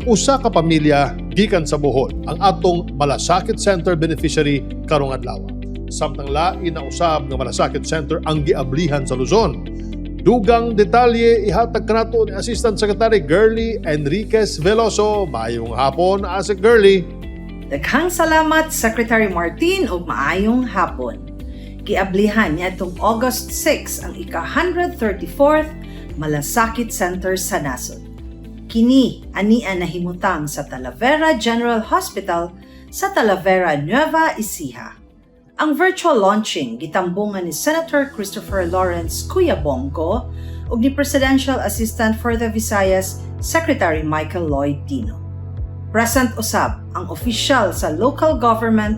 Usa ka pamilya gikan sa Bohol ang atong Malasakit Center beneficiary karong adlaw. Samtang lain na usab nga Malasakit Center ang giablihan sa Luzon. Dugang detalye ihatag kanato ni Assistant Secretary Girlie Enriquez Veloso. Maayong hapon, Asec Girlie. Daghang salamat, Secretary Martin, ug maayong hapon. Giablihan niadtong August 6 ang ika-134th Malasakit Center sa nasod. Kini ania nahimutang sa Talavera General Hospital sa Talavera, Nueva Ecija. Ang virtual launching gitambungan ni Senator Christopher Lawrence Kuya Bong Go ug ni Presidential Assistant for the Visayas Secretary Michael Lloyd Dino. Present usab ang opisyal sa local government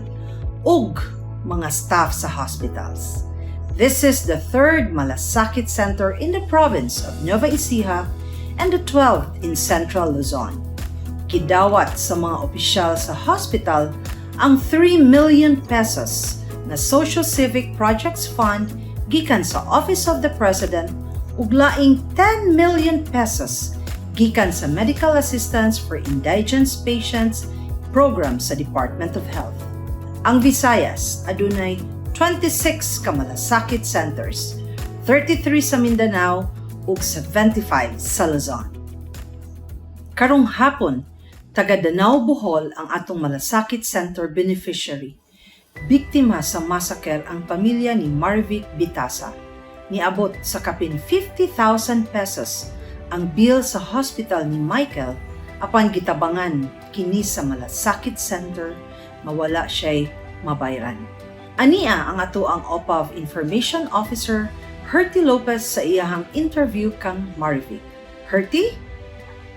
ug mga staff sa hospitals. This is the third Malasakit Center in the province of Nueva Ecija and the 12th in Central Luzon. Gidawat sa mga opisyal sa hospital ang 3 million pesos na Social Civic Projects Fund gikan sa Office of the President ug laing 10 million pesos gikan sa Medical Assistance for Indigent Patients program sa Department of Health. Ang Visayas adunay 26 ka malasakit centers, 33 sa Mindanao ug 75 sa Luzon. Karong hapon, taga Danao, Bohol ang atong Malasakit Center beneficiary. Biktima sa massacre ang pamilya ni Marvic Bitasa. Niabot sa kapin 50,000 pesos ang bill sa hospital ni Michael apan gitabangan kini sa Malasakit Center, mawala siya'y mabayran. Ania ang atoang OPAV Information Officer Herty Lopez sa iyahang interview kang Marvic. Herty?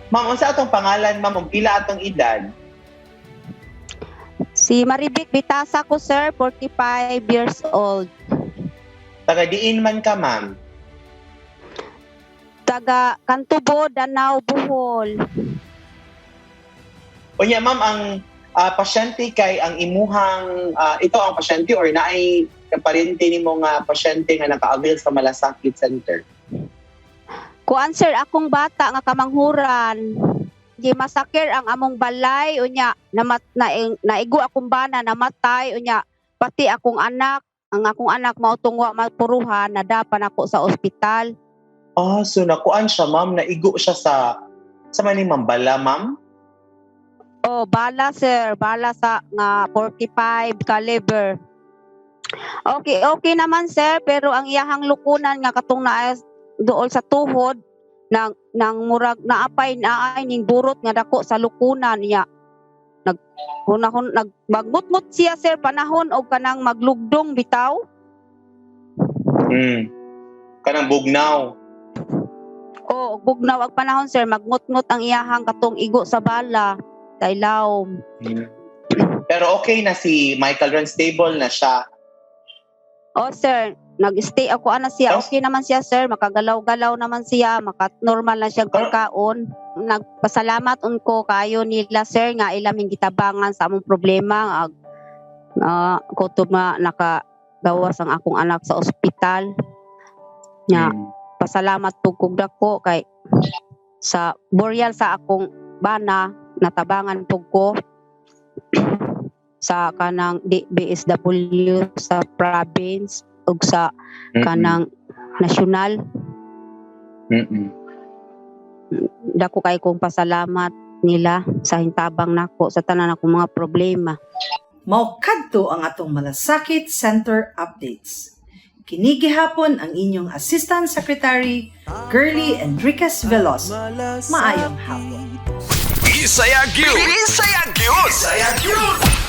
Ma'am, unsa atong pangalan, ma'am, ug pila atong edad? Si Marivic Bitasa ko, sir, 45 years old. Taga diin man ka, ma'am? Taga Kantubo, Danao, Bohol. Unya, ma'am, ang pasyente kay ang imuhang ito ang pasyente or naay kaparente nimo nga pasyente nga naka-avail sa Malasakit Center? Kuan, sir, akong bata nga kamanghuran. Gi massacre ang among balay, unya namat na, naigo akong bana, namatay, unya pati akong anak, ang akong anak mao tong wa mapuruhan, nadapan ako sa ospital. Ah, so nakuan siya, ma'am, naigo siya sa maning mambala, ma'am? Oh, bala, sir, bala sa nga 45 caliber. Okay naman, sir, pero ang iyahang lukunan nga katong naa duol sa tuhod nang nang murag naapay naay ning burot nga dako sa lukunan niya. Nag hunahon nag magmutmut siya, sir, panahon og kanang maglugdong bitaw. Kanang bugnaw. O bugnaw ag panahon, sir, magmutmut ang iyahang katong igo sa bala sa ilawom. Pero okay na si Michael ron, stable na siya? Oh, sir, nag-stay ako ana siya. Oh. Okay naman siya, sir. Makagalaw-galaw naman siya, maka normal na siya pagkaon. Nagpasalamat unko kayo nila, sir, nga ilaming gitabangan sa among problema. Ag kutob nga nakagawas ang akong anak sa ospital. Nga pasalamat pug kog dako kay sa burial sa akong bana natabangan pug ko sa kanang DBSW sa province ug sa kanang nasyonal. Dako kay kong pasalamat nila sa hintabang nako sa tanan akong mga problema. Mao kadto ang atong Malasakit Center updates. Kini gihapon ang inyong Assistant Secretary Girlie Enriquez Veloso. Maayong hapon. Bisaya gyud. Bisaya gyud. Bisaya gyud.